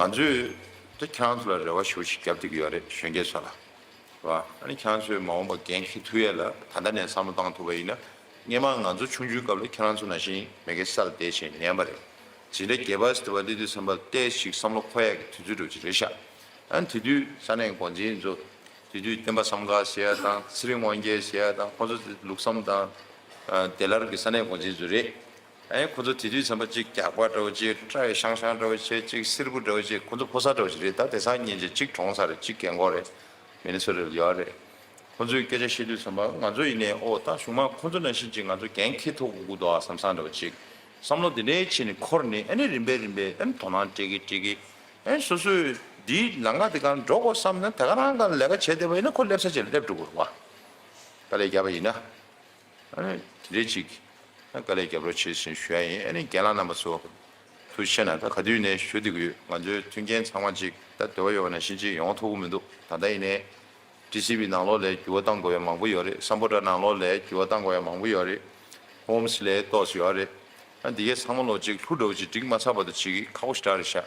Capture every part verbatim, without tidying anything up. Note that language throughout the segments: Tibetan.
ང་ཚོས་ད་ཁྱེད་རང་ཚོ་ལ་རེ་བ་ཞེ་པོ་ཞིག་བརྒྱབ་བསྡད་ཀྱི་ཡོད་རེད། གཞོན་སྐྱེས་ཚོ་ལ། རེད་བ། ཨ་ནི་ཁྱེད་རང་ཚོས་མ་འོངས་པ་འགན་འཁྱེར་ཐུབ་ཡས་ལ་ད་ལྟ་ནས་བསམ་བློ་བཏང་ཐུབ་པ་ཡིན་ན། སྔོན་མ་ང་ཚོ་ཆུང་ཆུང་སྐབས་ལ་ཁྱེད་རང་ཚོ་ནང་བཞིན་མེ་ཁའི་ས་ལ་བསྡད་བྱས་ཉལ་བ་རེད། འཛིན་གྲྭ་བརྒྱད་པ་ཟེར་བ་སླེབས་དུས་ཙམ་པ་ལ་ཏོག་ཙམ་ཞིག་བསམ་བློ་འཁོར་ཡས་ཀྱི་དུས་ཚོད་འདྲ་བོ་ཅིག་རེད་ཤག་ཨ་ནི་དེ་དུས་ས་གནས་འགོ་འཛིན་ཚོ། དེ་དུས་བསྟན་པ་བསམ་འགར་ཟེར་ཡ་དང་ཚེ་རིང་དབང་རྒྱལ་ཟེར་ཡ་དང་ཁོང་ཚོ་ལུགས་བསམ་དང་། ཨ། བདེ་སླར་གྱི་ས་གནས་འགོ་འཛིན་ཚོ་རེད། ཨ་ནི་ཁོ་ཚོ་དེ་དུས་ཙམ་པ་གཅིག་རྒྱགས་པ་འདྲ་བོ་བྱེད། སྐྲ་ཡི་ཤང་ཤང་འདྲ་བོ་བྱེད། གཅིག་སེར་པོ་འདྲ་བོ་བྱེད། ཁོ་ཚོ་ཕོ་གསར་འདྲ་བོ་ཞིག་རེད། ད་དེང་སང་ཉིན་བྱེད་གཅིག་གྲོངས་ཚར་རེད། གཅིག་རྒན་གོག་རེད། མི་ནི་སོ་རེ་ལ་ཡོད་རེད། ཁོ་ཚོའི་སྐད་ཆ་བཤད་དུས་ཙམ་པ་ང་ཚོ་ཡིན་ནའི་ཨོ་ད་གཞུག་མ་ཁོ་ཚོ་ནང་བཞིན་ཅིག་ང་ཚོ་འགན་འཁྱེར་ཐུབ་དགོས་ཀྱི་འདུག་ཨ་བསམ་བསམ་འདྲ་བོ་ཅིག་བསམ་བློ་འདི་འདྲའི་བྱས་ནས་འཁོར་ནས། ཨ་ནི་རིམ་པས་རིམ་པས་ཨ་ནི་དོ་སྣང་སྤྲད་ཀྱི་སྤྲད་ཀྱི། ཨ་ནི་སོ་སོས་འདིའི་ལམ་ཁ་འདི་སྒང་འགྲོ་དགོས་བསམ་ན་ད་ག་རང་སྒང་ལས་ཀ་བྱས་བསྡད་པ་ཡིན་ན་ཁོ་སླེབས་ས་ཅིག་ལ་སླེབས་འགྲོ་དགོས་རེད་བ། དཀའ་ལས་བརྒྱབ་པ་ཡིན་ན། ཨ་ནི་དེ་འདྲའི་ཅིག་ཨ་དཀའ་ལས་རྒྱབ་རོགས་བྱེད་ཟེར་ཞུ་ཡ་ཡིན། ཨ་ནི་རྒན་ལགས་རྣམ་པ་ཚོ་ཐུགས་རྗེ་ཆེ་གནང་། ད་ག་དུས་ནས་ཞུ་བསྡད་ཀྱི་ཡོད། ང་ཚོའི་མཐུན་རྐྱེན་ཚང་མ་ཅིག་ད་འདོད་པ་ཡོད་པ་ནང་བཞིན་ཅིག་ཡོང་ཐུབ་ཀྱི་མི་འདུག་ད་ལྟ་ཡིན་ནའི་ཊི་སི་ཝི་ནང་ལོགས་ལ་འགྱུར་བ་གཏང་དགོས་ཡ་མང་པོ་ཡོད་རེད། སམ་བྷོ་ཊ་ནང་ལོགས་ལ་འགྱུར་བ་གཏང་དགོས་ཡ་མང་པོ་ཡོད་རེད། ཧོམ་སི་ལ་ཏོག་ཙམ་ཡོད་རེད། ཨ་འདི་གའི་ཚང་མ་ལོ་ཅིག་ལྷུ་འདྲ་བོ་ཅིག་སྒྲིག་མ་ཚར་བར་དུ་བྱེད་ཀྱི་ཁག་པོ་ཞེ་དྲག་རེད་ཤག་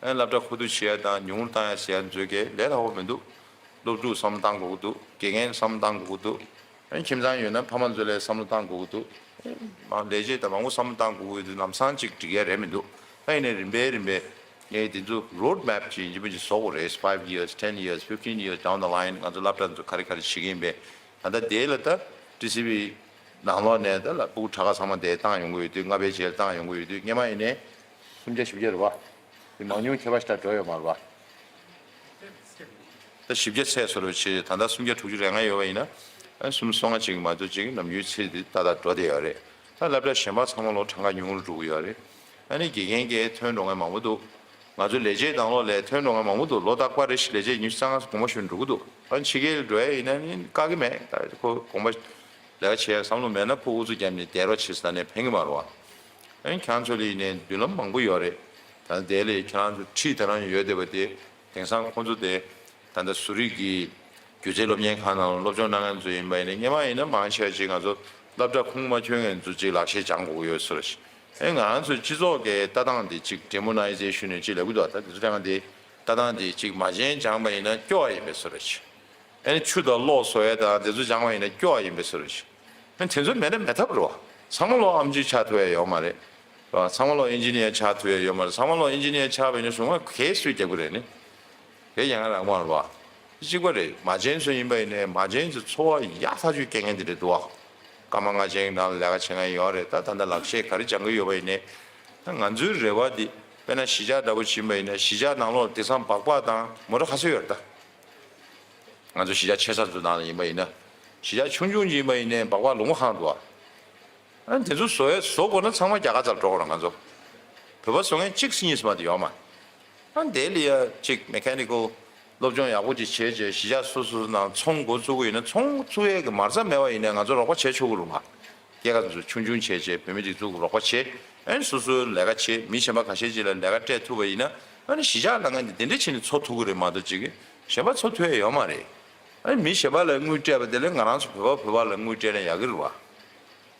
ཨ་སློབ་གྲྭ་མཁོ་བསྡུ་བྱེད་ཡ་དང་ཉུང་རུ་བཏང་ཡ་ཟེར་ཡ་ཚོའི་གའི་ལས་སླ་པོ་མི་འདུག་སློབ་ཕྲུག་བསམ་བློ་བཏང་དགོས་ཀྱི་འདུག་དགེ་རྒན་བསམ་བློ་བཏང་དགོས་ཀྱི་འདུག་ཨ་ཁྱིམ་ཚང་ཡོད་ན་ཕ་མ་ཚོ་ལ་བསམ་བློ་བཏང་དགོས་ཀྱི་འདུག་མང་ལས་བྱེད་དང་མང་པོ་བསམ་བློ་བཏང་དགོས་ཀྱི་འདུག་ལམ་སང་ཅིག་འགྲིག་ཡ་རེད་མི་འདུག་ད་ཡིན་ནའི་རིམ་པས་རིམ་པས་ངས་འདི་ཚོ་རོཌ་མེབ་ཅིག་ཡིན་གཅིག་མིན་གཅིག་བཟོ་དགོས་རེད། five years, ten years, fifteen years down the line ང་ཚོ་སློབ་གྲྭ་ཚོ་ག་རེ་ག་རེ་བྱེད་ཀྱི་ཡིན་པས། ད་ལྟ་དེ་ལ་ད་ཊི་སི་ཝི་ནང་ལོགས་ནས་ད་ལ་ཕྲུ་གུ་དྲག་ཁ་ཚང་མ་དེ་བཏང་ཡོང་གི་ཡོད་དུས། ལྔ་པའི་རྗེས་ལ་བཏང་ཡོང་གི་ཡོད་དུས། སྔོན་མ་ཡིན་ནའི་སུམ་བརྒྱ་བཞི་བརྒྱ་རེད་བ། དེ་མང་ཉུང་ཁྱད་པར་ཞེ་དྲག་འགྲོ་ཡོད་མ་རེད་བ། ད་བཞི་བརྒྱ་ཚད་བཟོ་འདྲ་བྱས། ད་ལྟ་སུམ་བརྒྱ་དྲུག་ཅུ་རེ་ལྔ་ཡོད་པ་ཡིན་ན། ཨ་སུམ་སོ་ལྔ་ཅིག་མ་གཏོགས་ཅིག་ནམ་རྒྱུན་ཚད་དེ་ཏག་ཏག་འགྲོ་བསྡད་ཡོད་རེད། ད་སློབ་གྲྭ་གཞན་པ་ཚང་མ་ལོ་གྲངས་ཀ་ཉུང་རུ་འགྲོ་གི་ཡོད་རེད། ཨ་ནི་དགེ་རྒན་གྱིས་ཐོན་འགྲོ་མཁན་མང་པོ་འདུག་ང་ཚོ་ལས་བྱེད་ནང་ལོགས་ལ་ཐོན་འགྲོ་མཁན་མང་པོ་འདུག་ལོ་རྟག་པར་རེ་བཞིན་ལས་བྱེད་ཉི་ཤུ་རྩ་ལྔ་ཙམ་དགོངས་པ་ཞུས་འགྲོ་གི་འདུག་ཨ་ནི་ཕྱི་རྒྱལ་འགྲོ་ཡ་ཡིན་ན་ནི་དཀའ་གི་མེད། ད་ཁོ་དགོངས་པ་ལས་ཀ་བྱེད་ཡ་བསམ་བློ་མེད་ན་ཕྲུ་གུ་ཚོ་བརྒྱབ་ནས་བསྡད་རོགས་བྱེད་ཟེར་ནས་ཕན་གི་མ་རེད་བ། ཨ་ནི་ཁྱེད་རང་ཚོ་ལ་ཡིན་ནའི་མདུན་ལམ་མང་པོ་ཡོད་རེད། ད་དེ་ལས་ཁྱེད་རང་ཚོ་འཁྲིས་དེ་རང་ཡོད་བསྡད་པ་དེ། དེང་སང་ཁོང་ཚོ་དེ་ད་ལྟ་བཟོ་རིག་གི་སྒྱུ་རྩལ་སློབ་གཉེར་ཁང་ནང་ལ་སློབ་སྦྱོང་གནང་མཁན་ཚོ་ཡིན་པ་ཡིན་ན། སྔོན་མ་ཡིན་ན་མང་ཆེ་བ་ཅིག་ང་ཚོ་སློབ་གྲྭ་ཁུངས་མ་འཁྱོལ་མཁན་ཚོ་ཅིག་ལག་ཤེས་སྦྱང་དགོས་ཀྱི་ཡོད་བཟོ་འདྲ་ཞིག་ཨེ་ང་རང་ཚོའི་སྤྱི་ཚོགས་ཀྱི་ལྟ་སྟངས་དེ་ཅིག་ཌི་མོ་ནའི་ཛེ་ཤན་ནས་ཅིག་ལབ་ཀྱི་འདུག་ད་དེ་ཚོ་ཀྱང་དེ་ལྟ་སྟངས་དེ་ཅིག་མ་བྱན་སྦྱངས་པ་ཡིན་ན་སྐྱོ་བ་ཡིན་པའི་བཟོ་འདྲ་ཞིག་ཨེ་ཆུ་དང་གློག་བཟོ་ཡས་དང་དེ་ཚོ་སྦྱངས་པ་ཡིན་ན་སྐྱོ་བ་ཡིན་པའི་བཟོ་འདྲ་ཞིག་ཨ་དེ་ཚོ་མེད་ན་མེད་ཐབས་རེད་བ། ཚང་མ་ལོ་ཨེམ་ཆི་ཆགས་ཐུབ་ཡ་ཡོད་མ་རེད། རེད་བ། ཚང་མ་ལོ་ཨིན་ཇི་ནི་ཡར་ཆགས་ཐུབ་ཡ་ཡོད་མ་རེད། ཚང་མ་ལོ་ཨིན་ཇི་ནི་ཡར་ཆགས་པ་ཡིན་ན་གཞུང་ལ་གས་སུས་རྒྱབ་ཀྱི་རེད་ནི། དེ་ཡང་རང་དབང་རེད་བ། གཅིག་པ་རེད། མ་བྱན་ཚོ་ཡིན་པ་ཡིན་ནའི་མ་བྱན་ཚོ་འཚོ་བ་ཡག་ཐག་ཆོད་སྐྱེལ་མཁན་དེ་རེད་འདུག་བ། སྐར་མ་ལྔ་ཆེན་ནང་ལ་ལས་ཀ་བྱེད་མཁན་ཡོད་རེད། ད་ད་ལྟ་ལག་ཤེས་ག་རེ་སྦྱང་གི་ཡོད་པ་ཡིན་ནའི། ད་ང་ཚོའི་རེ་བ་འདི་དཔེར་ན་གཞིས་ཆགས་འདྲ་པོ་ཕྱིན་པ་ཡིན་ན་གཞིས་ཆགས་ནང་ལོགས་དེང་སང་སྦག་སྦག་དང་མོ་ཊ་ག་ཚོད་ཡོད་རེད་ད། ང་ཚོ་གཞིས་ཆགས་ཆེ་ས་ཚོ་ནང་ལ་ཡིན་པ་ཡིན་ན། གཞིས་ཆགས་ཆུང་ཆུང་ཅིག་ཡིན་པ་ཡིན་ནའི་སྦག་སྦག་ལུང་པ་གང་འདུག་ཨ། ཨ་དེ་ཚོ་བཟོ་ཡ་བཟོ་དགོས་ན་ཚང་མ་རྒྱ་གར་རྩར་འགྲོ་དགོས་རེད་ང་ཚོ། བོད་པ་བཟོ་མཁན་གཅིག་གཉིས་མ་གཏོགས་ཡོད་མ་རེད། ཨ་དེ་ལ་ཡ་གཅིག་མེ་ཁ་ནི་ཀལ་སློབ་སྦྱོང་ཡག་པོ་ཅིག་བྱས་རྗེས་གཞིས་ཆགས་སོ་སོ་ནང་ཚོང་འགོ་བཙུགས་ཀྱི་ཡིན་ན་ཚོང་བཙུགས་ཡས་ཀྱི་མ་རྩ་མེད་པ་ཡིན་ནའི་ང་ཚོ་རོགས་པ་བྱས་ཆོག་གི་རེད་མ། སྐྱེས་སྐར་ཚོ་ཆུང་ཆུང་བྱས་རྗེས་བུད་མེད་ཅིག་བཙུགས་རོགས་པ་བྱས། ཨན་སོ་སོའི་ལས་ཀ་བྱེད། མི་གཞན་པ་ཁ་ཤས་ཅིག་ལ་ལས་ཀ་སྤྲད་ཐུབ་པ་ཡིན་ན་ཨ་ནི་གཞིས་ཆགས་ལ་ངན་དེ་དེ་འདྲ་བྱས་ནས་འཚོ་ཐུབ་ཀྱི་རེད་མ་གཏོགས་ཅིག་གཞན་པ་འཚོ་ཐུབ་ཡ་ཡོད་མ་རེད། ཨ་ནི་མི་གཞན་པ་ལ་དངུལ་སྤྲད་པ་དེ་ལས་ང་རང་ཚོ་བོད་པ་བོད་པ་ལ་དངུལ་སྤྲད་ན་ཡག་གི་རེད་བ།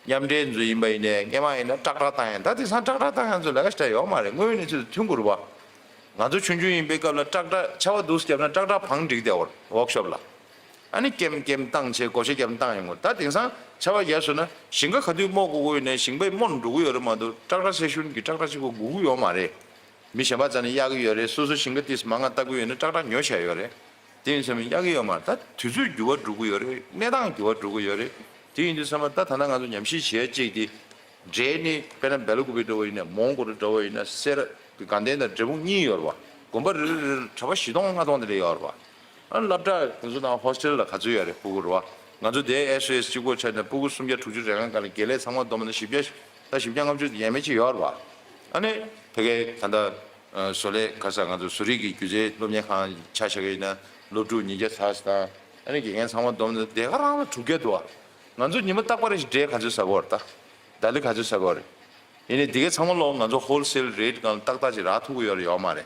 མཉམ་འབྲེལ་ཚོ་ཡིན་པ་ཡིན་ནའི་སྔས་མ་ཡིན་ན་ཏྲག་ཏྲག་བཏང་ཡ། ད་དེང་སང་ཏྲག་ཏྲག་བཏང་ཡ་ཚོ་ལས་ཀ་ཞེ་དྲག་ཡོད་མ་རེད། དངོས་ཡོད་གནས་ཚུལ་དང་མཐུན་དགོས་རེད་བ། ང་ཚོ་ཆུང་ཆུང་ཡིན་པའི་སྐབས་ལ་ཏྲག་ཏྲག་ཆར་པ་འདུག་བརྒྱབ་ན་ཏྲག་ཏྲག་བང་སྒྲིག་བསྡད་ཡོད་རེད་ཝོག་ཤོབ་ལ། ཨ་ནི་ཀེམ་ཀེམ་བཏང་བྱས་བགོ་བཤའ་བརྒྱབ་བཏང་ཡོང་གི། ད་དེང་སང་ཆར་པ་རྒྱག་སོང་ན་ཞིང་ཁ་ག་དུས་རྨོ་དགོས་ཀྱི་ཡོད་ནའི་ཞིང་པས་རྨོ་ནས་འགྲོ་གི་ཡོད་རེད་མ་གཏོགས་ཏྲག་ཏྲག་སེ་ཤུན་གྱི་ཏྲག་ཏྲག་གཅིག་པོ་དགོས་ཀྱི་ཡོད་མ་རེད། མི་གཞན་པ་རྩ་ནས་གཡར་གྱི་ཡོད་རེད། སོ་སོ་ཞིང་ཁ་ཏིས་མང་ང་བཏབ་ཀྱི་ཡོད་ན་ཏག་ཏག་ཉོ་བྱས་ཡོད་རེད། དེ་ཡིན་ཙང་གཡར་གྱི་ཡོད་མ་རེད། ད་དུས་ཚོད་འགྱུར་བ་འགྲོ་གི་ཡོད་རེད། གནས་སྟངས་འགྱུར་བ་འགྲོ་གི་ཡོད་རེད། དེ་ཡིན་དུས་ཙམ་པ་ད་ད་ལྟ་ང་ཚོ་ཉམས་ཞིབ་བྱེད་ཡ་གཅིག་དེ། འབྲས་ནི་དཔེར་ན་སྦེལ་ཀོབ་འགྲོ་བ་ཡིན་ན་མོན་གྷོ་འགྲོ་བ་ཡིན་ན་སེ་ར་དགའ་ལྡན་དང་འབྲས་སྤུངས་གཉིས་ཡོད་རེད་བ། དགོན་པ་རེ་རེ་རེ་གྲྭ་པ་བཞི་སྟོང་ལྔ་སྟོང་དེ་འདྲ་ཡོད་རེད་བ། ཨ་སློབ་གྲྭ་དེ་ཚོ་དང་ཧོ་སི་ཊེལ་ལ་ག་ཚོད་ཡོད་རེད། སྤུ་གུ་རེད་བ། ང་ཚོ་དེ་ཨེ་སི་ཨེ་སི་གཅིག་པོ་ཆ་ན་སྤུ་གུ་སུམ་བརྒྱ་དྲུག་ཅུ་རེ་ལྔ་སྒང་ལ་དགེ་ལས་ཚང་མ་བསྡོམས་ན་བཞི་བརྒྱ་ད་བཞི་བརྒྱ་ལྔ་བཅུ་ཡས་མས་ཅིག་ཡོད་རེད་བ། ཨ་ནི་ཕ་གིའི་ད་ལྟ་བཟོ་ལས་ག་ས་ང་ཚོ་བཟོ་རིག་གི་སྒྱུ་རྩལ་སློབ་གཉེར་ཁང་ཆ་བཞག་གི་ཡིན་ན་སློབ་ཕྲུག་ཉིས་བརྒྱ་ཙམ་དང་ཨ་ནི་དགེ་རྒན་ཚང་མ་བསྡོམས་ན་དེ་ག་རང་ལ་དྲུག་བརྒྱ་འདུག་བ། ང་ཚོ་ཉི་མ་རྟག་པར་འབྲས་ག་ཚོད་ཟ་གི་ཡོད་རེད་ད། ད་ལི་ག་ཚོད་ཟ་གི་ཡོད་རེད། ཡིན་ནའི་འདི་གའི་ཚང་མ་ལོག་ང་ཚོ་ཧོལ་སེལ་རེ་ཊི་སྒང་ལ་ཏག་ཏག་ཅིག་རག་ཐུབ་ཀྱི་ཡོད་རེད་ཡོད་མ་རེད།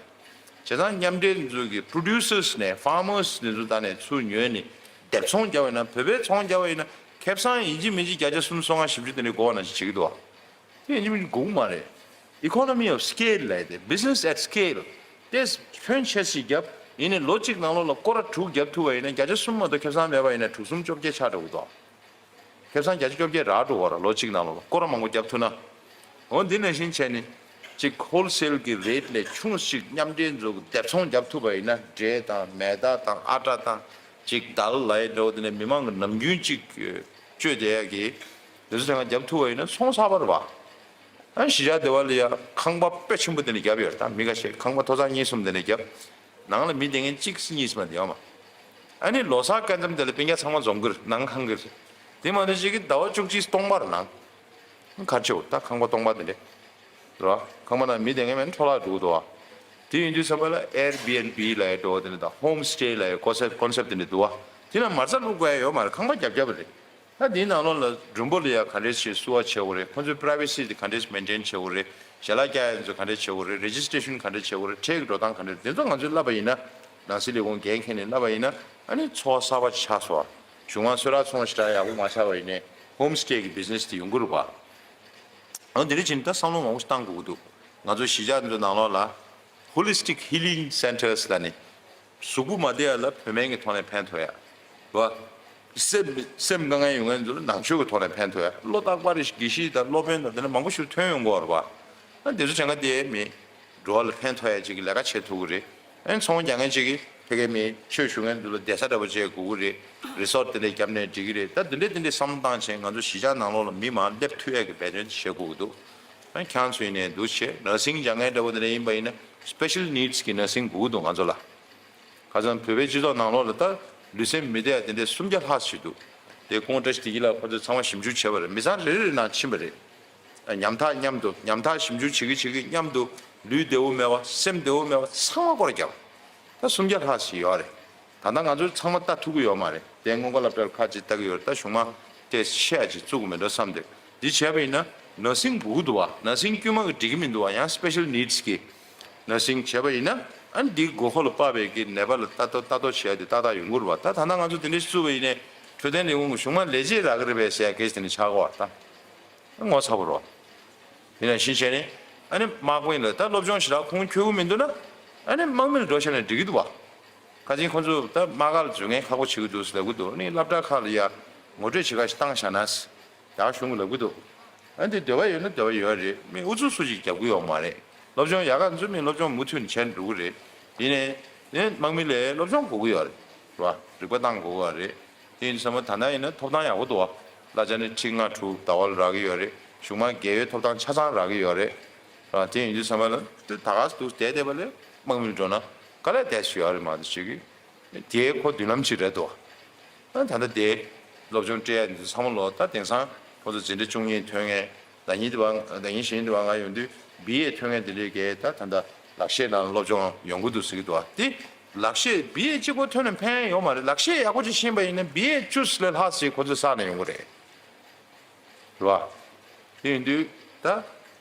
བྱས་ཙང་མཉམ་འབྲེལ་ཚོ་གི་པྲོ་ཌིའུ་སར་སི་ནས་ཕར་མར་སི་ནས་ཚོ་ད་ནས་ཚུར་ཉོས་ནས་སྡེབ་ཚོང་རྒྱག་པ་ཡིན་ན་བོད་པའི་ཚོང་རྒྱག་པ་ཡིན་ན་ཁེ་བཟང་ཡིན་གཅིག་མིན་གཅིག་བརྒྱ་ཆ་སུམ་ཅུ་སོ་ལྔ་བཞི་བཅུ་དེ་འདྲའི་འགོ་བ་ནང་བཞིན་བྱེད་ཀྱི་འདུག་བ། དེ་ཡིན་གཅིག་མིན་གཅིག་དགོས་ཀྱི་མ་རེད། Economy of scale ལབ་ཡ་དེ། Business at scale དེ་ཕོན་ཆེ་ཞིག་བརྒྱབ་ཡིན་ནའི་ལོ་གཅིག་ནང་ལོགས་ལ་སྐོར་ར་དྲུག་བརྒྱབ་ཐུབ་པ་ཡིན་ན་བརྒྱ་ཆ་གསུམ་མ་གཏོགས་ཁེ་བཟང་མེད་པ་ཡིན་ན་དྲུག་གསུམ་བཅོ་བརྒྱད་ཆགས་འགྲོ་གི་འདུག་ཁེ་བཟང་བརྒྱ་ཆ་བཅོ་བརྒྱད་རག་འགྲོ་བ་ར་ལོ་གཅིག་ནང་ལོགས་ལ་སྐོར་ར་མང་པོ་བརྒྱབ་ཐུབ་ན། འོ་འདི་ནང་བཞིན་བྱས་ནས་གཅིག་ཧོལ་སེལ་གྱི་རེ་ཊི་ལས་ཆུང་ཞིག་མཉམ་འབྲེལ་ཚོ་གི་སྡེབ་ཚོང་བརྒྱབ་ཐུབ་པ་ཡིན་ན་འབྲས་དང་མེ་ཏ་དང་ཨ་ཊ་དང་གཅིག་དཱལ་ལབ་ཡ་འདྲ་བོ་དེ་ནས་མི་མང་གི་ནམ་རྒྱུན་གཅིག་སྤྱོད་བསྡད་ཡ་གི་འདི་ཚོ་དེ་སྒང་བརྒྱབ་ཐུབ་པ་ཡིན་ན་ཚོང་གསར་པ་རེད་བ། ཨ་གཞིས་ཆགས་སྡེ་བ་ལ་ཡ་ཁང་པ་དཔེ་ཆེན་པོ་དེ་འདྲ་བརྒྱབ་ཡོད་རེད། ད་མི་ཁ་ཤས་ཁང་པ་ཐོག་ཚད་གཉིས་གསུམ་དེ་འདྲ་བརྒྱབ། ནང་ལ་མི་བསྡད་མཁན་གཅིག་གཉིས་མ་གཏོགས་ཡོད་མ། ཨ་ནི་ལོ་གསར་སྐབས་མཚམས་དེ་ལ་སྤུན་ཀྱག་ཚང་མ་འཛོམས་ཀྱི་རེད་ནང་ཁང་གི་རེད། དེ་མ་གཏོགས་ཅིག་གི་ཟླ་བ་བཅུ་གཅིག་སྟོང་པར་ནང་ག་རེ་བྱེད་དགོས། ད་ཁང་པ་སྟོང་པ་དེ་འདྲ་རེད་བ། ཁང་པ་ནང་མི་བསྡད་མཁན་མེད་ན་འཕྲོ་བརླག་འགྲོ་གི་འདུག་བ། དེ་ཡིན་དུས་ཙམ་པ་ལ་ཨེར་བྷི་ཨེན་བྷི་ལབ་ཡ་འདྲ་བོ་དེ་འདྲ་དང་ཧོམ་སི་ཊེ་ལབ་ཡ་ཀོན་སེབ་ཀོན་སེབ་དེ་འདྲ་འདུག་བ། དེ་ལ་མ་རྩ་བླུག་དགོས་ཡ་ཡོད་མ་རེད། ཁང་པ་རྒྱབ་རྒྱབ་རེད། ད་འདིའི་ནང་ལོགས་ལ་མགྲོན་པོ་ལ་ཡ་ག་འདྲས་ཞིག་བསུ་བ་བྱེད་དགོས་རེད། ཁོང་ཚོའི་པ་རའི་ཝེ་སི་དེ་ག་འདྲས་མེན་ཊེན་བྱེད་དགོས་རེད། ཞལ་ལག་བཀྱག་ཡ་ཚོ་ག་འདྲས་བྱེད་དགོས་རེད། རེ་ཇི་སི་ཊེ་ཤན་ག་འདྲས་བྱེད་དགོས་རེད། ཁྲལ་གྱི་འགྲོ་སྟངས་ག་འདྲས་རེད། དེ་ཚོ་ང་ཚོས་བསླབ་པ་ཡིན་ན་ནང་སྲིད་ལས་ཁུངས་འགན་འཁྱེར་ནས་བསླབ་པ་ཡིན་ན་ཨ་ནི་འཚོ་བ་གསར་པ་ཆགས་སོང་བ། གཞུང་དབང་གསོལ་རས་ཚོང་ཞེ་དྲག་ཡག་པོ་མ་ཆགས་པ་ཡིན་ནའི་ཧོམ་སི་ཊེ་གི་བི་ཛི་ནེ་སི་དེ་ཡོང་གི་རེད་པ། ཨ་འདི་འདྲ་བྱས་ནས་ད་བསམ་བློ་མང་པོ་ཞིག་བཏང་དགོས་ཀྱི་འདུག་ང་ཚོ་གཞིས་ཆགས་འདི་ཚོ་ནང་ལོགས་ལ་Holistic Healing Centres ལབ་ནས། གཟུགས་པོ་མ་བདེ་ཡ་ལ་བོད་སྨན་གྱི་ཐོག་ནས་ཕན་ཐོགས་ཡ། རེད་བ། སེམས་སེམས་དཀའ་ངལ་ཡོད་མཁན་ཚོ་ལ་ནང་ཆོས་ཀྱི་ཐོག་ནས་ཕན་ཐོགས་ཡ། བློ་རྟག་པ་རེ་ཞིག་དགེ་བཤེས་དང་སློབ་དཔོན་དང་དེ་འདྲ་མང་པོ་ཞིག་ཐོན་ཡོང་གི་ཡོད་རེད་བ། ཨ་དེ་ཚོ་བྱེད་མཁན་དེ་མི་འགྲོ་བ་ལ་ཕན་ཐོགས་ཡ་ཅིག་གི་ལས་ཀ་བྱེད་ཐུབ་ཀྱི་རེད། ཨ་ཚོང་རྒྱག་མཁན་ཅིག་གིས་ཕ་གིའི་མི་ཆོས་ཞུ་མཁན་ཚོ་ལ་བསྡད་ས་འདྲ་པོ་ཅིག་དགོས་ཀྱི་རེད། རི་སོར་ཊི་དེ་འདྲ་བརྒྱབ་ནས་འགྲིག་གི་རེད། ད་དེ་འདྲས་དེ་འདྲས་བསམ་བློ་བཏང་བྱས་ང་ཚོ་གཞིས་ཆགས་ནང་ལོགས་ལ་མི་མང་སླེབས་ཐུབ་ཡ་གི་འབད་བརྩོན་བྱེད་དགོས་ཀྱི་འདུག་ཨ་ཁྱེད་རང་ཚོ་ཡིན་ནའི་འདུག་བྱས་ནར་སིང་སྦྱང་མཁན་འདྲ་པོ་དེ་འདྲ་ཡིན་པ་ཡིན་ན་སི་པེ་ཤལ་ནིཌ་སི་གི་ནར་སིང་དགོས་ཀྱི་འདུག་ང་ཚོ་ལ། ཁ་སང་བོད་པའི་སྤྱི་ཚོགས་ནང་ལོགས་ལ་ད་ལུས་སེམས་མི་བདེ་བ་དེ་འདྲའི་སུམ་བརྒྱ་ལྷག་ཞིག་འདུག་དེ་ཁོང་བཀྲ་ཤིས་བདེ་སྐྱིད་ལགས་ཁོ་ཚོས་ཚང་མ་ཞིབ་འཇུག་བྱས་པ་རེད། མི་ཚང་རེ་རེ་རེ་ནང་ཕྱིན་པ་རེད། ཉམ་ཐག་མཉམ་དུ་ཉམ་ཐག་ཞིབ་འཇུག་བྱེད་ཀྱི་བྱེད་ཀྱི་མཉམ་དུ་ལུས་བདེ་བོ་མེད་པ་སེམས་བདེ་བོ་མེད་པ་ཚང་མ་སྐོར་ར་བརྒྱབ། ད་སུམ་བརྒྱ་ལྷག་ཞིག་ཡོད་རེད། ད་ལྟ་ང་ཚོས་ཚང་མ་ལྟ་ཐུབ་ཀྱི་ཡོད་མ་རེད། དེ་སྔོན་འགོག་སློབ་གྲྭར་ཁག་ཅིག་ལྟ་གི་ཡོད་རེད། ད་གཞུག་མ་དེ་ཤེས་ཡ་ཅིག་བཙུགས་དགོས་མེད་འགྲོ་བསམ་སྟེ། འདི་བྱས་པ་ཡིན་ན་ནར་སིང་དགོས་ཀྱི་འདུག་བ། ནར་སིང་དཀྱུས་མ་གི་འགྲིག་གི་མི་འདུག་བ། ཡང་སི་པེ་ཤལ་ནིཌ་སི་གི་ནར་སིང་བྱས་པ་ཡིན་ན་ཨ་ནི་འདིའི་དགོས་མཁོ་ལ་དཔག་པའི་གི་ནད་པ་ལ་ལྟ་རྟོག་ལྟ་རྟོག་བྱེད་ཡ་དེ་ཏག་ཏག་ཡོང་གི་རེད་བ། ད་ད་ལྟ་ང་ཚོ་དེ་འདྲ་བཙུགས་པ་ཡིན་ནའི་འཕྲོད་བསྟེན་ལས་ཁུངས་ཀྱི་གཞུག་མ་ལས་བྱེད་རག་གི་རེད་པས་ཟེར་ཡ་གལ་སྲིད་དེ་འདྲ་ཆགས་ཀྱི་ཡོད་པ་ད་ངོ་ཚ་པོ་རེད་བ། དེ་ནང་བཞིན་བྱས་ནས་ཨ་ནི་དམག་དཔོན་ལ་ད་སློབ་སྦྱོང་ཞེ་དྲག་ཁོང་འཁྱོལ་གྱི་མི་འདུག་ན་ཨ་ནི་དམག་མི་ལ་འགྲོ་བྱས་ན་འགྲིག་གི་འདུག་བ། ཁ་སང་ཁོང་ཚོ་ད་དམག་སྒར་ལ་འཛུལ་མཁན་ཁག་པོ་བྱེད་ཀྱི་འདུག་ཟེར་ལབ་ཀྱི་འདུག་ཨ་ནི་སློབ་གྲྭ་ཁག་ལ་ཡ་ངོ་སྤྲོད་བྱེད་ག་ཞིག་བཏང་བཞག་ན། ཡག་གཞུང་གི་ལབ་གི་འདུག་ཨ་འདི་འདོད་པ་ཡོད་ན་འདོད་པ་ཡོད་རེད། མི་ཨུ་ཚུགས་སུ་ཅིག་རྒྱབ་གི་ཡོད་མ་རེད། སློབ་སྦྱོང་ཡག་ག་འཛུལ་མི་སློབ་སྦྱོང་མུ་མཐུད་ནས་བྱས་ནས་འགྲོ་གི་རེད། ཡིན་ནའི་ནི་དམག་མི་ལ་སློབ་སྦྱོང་དགོས་ཀྱི་ཡོད་རེད། རེད་བ། རིག་པ་བཏང་དགོས་ཀྱི་ཡོད་རེད། དེ་ཡིན་དུས་ཙམ་པ་ད་ལྟ་ཡིན་ན་ཐོབ་ཐང་ཡག་པོ་འདུག་བ། གླ་ཆ་ནི་ཁྲི་ལྔ་དྲུག་ཟླ་བ་ལ་རག་གི་ཡོད་རེད། གཞུང་མང་རྒས་ཡོལ་ཐོབ་ཐང་ཆ་ཚང་རག་གི་ཡོད་རེད། རེད་བ། དེ་ཡིན་དུས་ཙམ་པ་ལ་ད་ག་སེ་འདུག་བསྡད་བསྡད་པ་ལས་དམག་མི་འགྲོ་ན་དཀའ་ལས་བསྡད་སུ་ཡོད་རེད་མ་གཏོགས་ཅིག་གི། དེའི་ཁོ་མདུན་ལམ་ཅིག་རེད་དོ། ཨ་ད་ལྟ་དེ་སློབ་སྦྱོང་སྤྲད་ཡ་འདི་ཚོ་ཚང་མ་ལོ་ད་དེང་སང་ཁོ་ཚོ་འཛིན་གྲྭ་བཅུ་གཉིས་ཐོན་མཁན། ཟླ་ཉིན་དེ་བ་ཟླ་ཉིན་གཞེས་ཉིན་དེ་བ་ང་ཡོང་དུས་བི་ཨེ་ཐོན་མཁན་དེ་འདྲའི་གས་ད་ད་ལྟ་ལག་ཤེས་ནང་སློབ་སྦྱོང་ཡོང་གི་འདུག་ཟེར་གི་འདུག་ཨ། དེ་ལག་ཤེས་བི་ཨེ་གཅིག་པོ་ཐོན་ནས་ཕན་ཡོད་མ་རེད། ལག་ཤེས་ཡག་པོ་ཅིག་ཤེས་པ་ཡིན་ན་བི་ཨེ་བཅུ་ལས་ལྷག་ཅིག་ཁོ་ཚོས་བསགས་ནས་ཡོང་གི་རེད། རེད་བ། དེ་ཡིན་དུས་ད་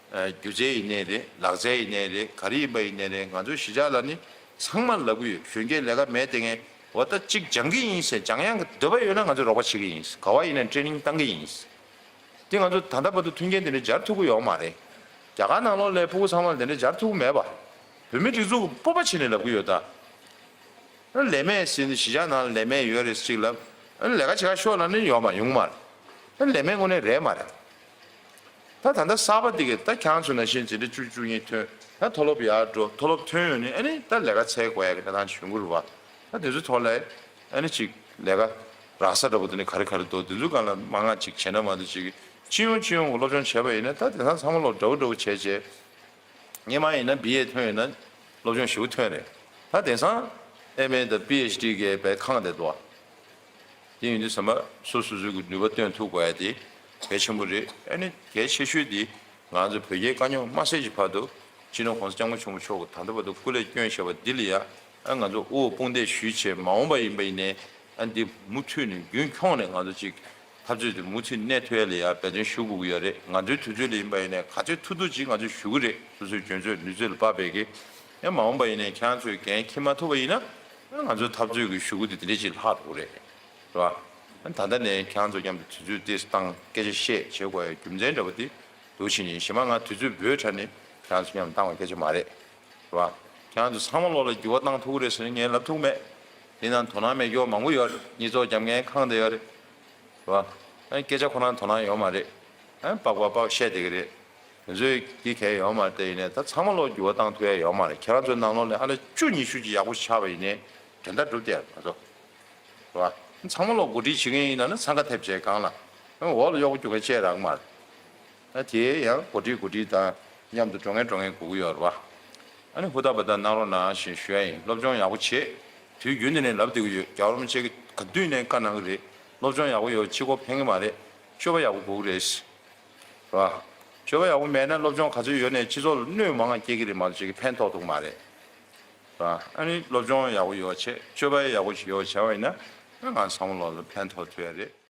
ཨ་སྒྱུ་རྩལ་ཡིན་ནའི་རེད། ལག་རྩལ་ཡིན་ནའི་རེད། ག་རེ་ཡིན་པ་ཡིན་ནའི་རེད། ང་ཚོ་གཞིས་ཆགས་ལ་ནི་ཚང་མར་ལབ་གི་ཡོད། གཞོན་སྐྱེས་ལས་ཀ་མེད་བསྡད་མཁན་འོ་ད་གཅིག་སྦྱང་གི་ཡིན་ཟེར་སྦྱང་ཡག་གི་འདོད་པ་ཡོད་ན་ང་ཚོས་རོགས་པ་བྱེད་ཀྱི་ཡིན། ག་བ་ཡིན་ནའི་ཊེ་རེ་ནིང་བཏང་གི་ཡིན། དེ་ང་ཚོ་ད་ལྟ་བར་དུ་མཐུན་རྐྱེན་དེ་འདྲ་སྦྱར་ཐུབ་ཀྱི་ཡོད་མ་རེད། རྒྱ་གར་ནང་ལོགས་ལ་སྤུ་གུ་ཚང་མ་ལ་དེ་འདྲ་སྦྱར་ཐུབ་ཀྱི་མེད་པ། བོད་མི་སྒྲིག་འཛུགས་ཀྱི་སྤོབས་པ་བྱས་ནས་ལབ་ཀྱི་ཡོད་ད། ལས་མེད་ཟེར་ནས་གཞིས་ཆགས་ནང་ལ་ལས་མེད་ཡོད་རེད་ཅིག་ལབ། ལས་ཀ་བྱེད་ག་ཤོག་ལབ་ནས་ཡོད་མ་ཡོང་མ་རེད། ལས་མེད་དངོས་གནས་རེད་མ་རེད། ད་ད་ལྟ་གསར་པ་འདི་གས་ད་ཁྱེད་རང་ཚོ་ནང་བཞིན་འཛིན་གྲྭ་བཅུ་བཅུ་གཉིས་ཐོན། ད་མཐོ་སློབ་ཡར་འགྲོ། མཐོ་སློབ་ཐོན་ཡོང་ནས་ཨ་ནི་ད་ལས་ཀ་འཚོལ་དགོས་ཡ་གི་གནས་སྟངས་བྱུང་གི་རེད་བ། ད་དེ་ཚོའི་ཐོག་ལ་ཨ་ནི་ཅིག་ལས་ཀ་རག་ས་འདྲ་པོ་དེ་ནི་ག་རེ་ག་རེ་འདུག་དེ་ཚོའི་སྒང་ལ་མང་ང་ཅིག་བྱས་ན་མ་གཏོགས་ཅིག་གི་སྤྱི་ཡོངས་སྤྱི་ཡོངས་ཀྱི་སློབ་སྦྱོང་བྱས་པ་ཡིན་ན་ད་དེང་སང་ཚང་མ་ལོག་འདྲ་པོ་འདྲ་པོ་བྱས་བྱས། སྔོན་མ་ཡིན་ན་བི་ཨེ་ཐོན་ཡོད་ན་སློབ་སྦྱོང་ཞེ་པོ་ཐོན་རེད། ད་དེང་སང་ཨེམ་ཨེ་དང་པི་ཨེཆ་ཌི་གས་བས་ཁེངས་བསྡད་འདུག་བ། དེ་ཡིན་དུས་ཙམ་པ་སོ་སོ་སོའི་གི་ནུས་པ་བཏོན་ཐུབ་དགོས་ཡ་དེ་གལ་ཆེན་པོ་རེད། ཨ་ནི་གལ་ཆེ་ཤོས་དེ་ང་ཚོ་བོད་རྒྱའི་དཀའ་རྙོག་དམའ་སེལ་གྱི་བར་དུ་སྤྱི་ནོར་༸གོང་ས་༸སྐྱབས་མགོན་ཆེན་པོ་མཆོག་གིས་ད་ལྟ་བར་དུ་སྐུ་ལས་བསྐྱོན་བཞག་པ་འདི་ལ་ཡ་ཨ་ང་ཚོ་དབུ་འོག་དཔུང་འདེགས་ཞུས་བྱས་མ་འོངས་པ་ཡིན་པ་ཡིན་ནའི་ཨ་འདི་མུ་མཐུད་ནས་རྒྱུན་འཁྱོངས་ནས་ང་ཚོ་ཅིག་འཐབ་རྩོད་དེ་མུ་མཐུད་གནས་ཐུབ་ཡ་ལ་ཡ་འབད་བརྩོན་ཞུ་དགོས་ཀྱི་ཡོད་རེད། ང་ཚོའི་དུས་ཚོད་ལ་ཡིན་པ་ཡིན་ནའི་ག་ཚོད་ཐུབ་ཐུབ་ཅིག་ང་ཚོས་ཞུ་གི་རེད། སོ་སོའི་འཇོན་ཚོད་ནུས་ཚོད་ལ་དཔག་པའི་གི་ཡང་མ་འོངས་པ་ཡིན་ནའི་ཁྱེད་རང་ཚོས་འགན་འཁྱེར་མ་ཐུབ་པ་ཡིན་ན་ང་ཚོའི་འཐབ་རྩོད་ཀྱི་ཤུགས་དེ་དེ་འདྲ་ཅིག་ལྷག་འགྲོ་གི་རེད། རེད་བ། ད་ལྟ་ནས་ཁྱེད་རང་ཚོ་མཉམ་དུ་དུས་ཚོད་དེ་བཏང་སྐད་ཆ་བཤད་བྱེད་དགོས་ཡ་རྒྱུ་མཚན་འདྲ་པོ་དེ་འདུག་ཕྱིན་ནས་གཞན་མ་ང་དུས་ཚོད་འབོལ་དྲགས་ནས་ཁྱེད་རང་ཚོ་མཉམ་དུ་བཏང་བའི་སྐད་ཆ་མ་རེད། རེད་བ། ཁྱེད་རང་ཚོ་ཚང་མ་ལོག་ལ་འགྱུར་བ་བཏང་ཐུབ་ཀྱི་རེད་ཟེར་ནས་ངས་ལབ་ཐུབ་མེད། དེ་ནང་དོ་སྣང་མེད་མཁན་མང་པོ་ཡོད་རེད། སྙིང་སྟོབས་རྒྱབ་མཁན་ཁེངས་བསྡད་ཡོད་རེད། རེད་བ། ཨ་སྐད་ཆ་ཁོ་རང་དོ་སྣང་ཡོད་མ་རེད། ཨ་པག་པག་པག་བཤད་བསྡད་ཀྱི་རེད། དེ་ཚོས་ཀྱི་གལ་ཡོད་མ་རེད། དེ་ཡིན་ནའི་ད་ཚང་མ་ལོག་འགྱུར་བ་བཏང་ཐུབ་ཡ་ཡོད་མ་རེད། ཁྱེད་རང་ཚོའི་ནང་ལོགས་ནས་ཨ་ལ་བཅུ་ཉི་ཤུ་ཅིག་ཡག་པོ་ཆགས་པ་ཡིན་ནའི་དོན་དག་འགྲུབ་བསྡད་ཡ་མ་གཏོགས། རེད་བ། ཚང་མ་ལོག་གོ་སྒྲིག་བྱེད་མཁན་ཡིན་ན་ནི་འཚང་ཁ་ཐེབས་བྱས་སྒང་ལ། འོག་ལ་གཡོག་པོ་རྒྱུག་མཁན་བཅས་རག་མ་རེད། ད་དེ་ཡང་གོ་སྒྲིག་གོ་སྒྲིག་དང་མཉམ་དུ་འགྲོ་མཁན་འགྲོ་མཁན་དགོས་ཀྱི་ཡོད་རེད་བ། ཨ་ནི་ཧུར་ཐག་པ་དང་གནང་རོགས་གནང་ཞེས་ཞུ་ཡ་ཡིན། སློབ་སྦྱོང་ཡག་པོ་བྱེད། དུས་རྒྱུན་དུ་ནས་ལབ་བསྡད་ཀྱི་ཡོད། རྒྱལ་བ་རིན་པོ་ཆེ་གིས་ག་དུས་ནས་བཀའ་གནང་གི་རེད། སློབ་སྦྱོང་ཡག་པོ་ཡོད་ཕྱི་སྒོ་ཕན་གི་མ་རེད། སྤྱོད་པ་ཡག་པོ་དགོས་ཀྱི་རེད། རེད་བ། སྤྱོད་པ་ཡག་པོ་མེད་ན་སློབ་སྦྱོང་ག་ཚོད་ཡོད་ནས་སྤྱི་ཚོགས་ལ་གནོད་མང་ང་སྐྱེལ་གི་རེད་མ་གཏོགས་ཅིག་གི་ཕན་ཐོགས་ཐུབ་མ་རེད། རེད་བ། ཨ་ནི་སློབ་སྦྱོང་ཡག་པོ་ཡོད་བྱེད། སྤྱོད་པ་ཡག་པོ་ཞིག་ཡོད་བྱས་པ་ཡིན་ན་ང་ཚང་མ་ལོག་ལ་ཕན་ཐོགས་ཐུབ་ཡ་རེད།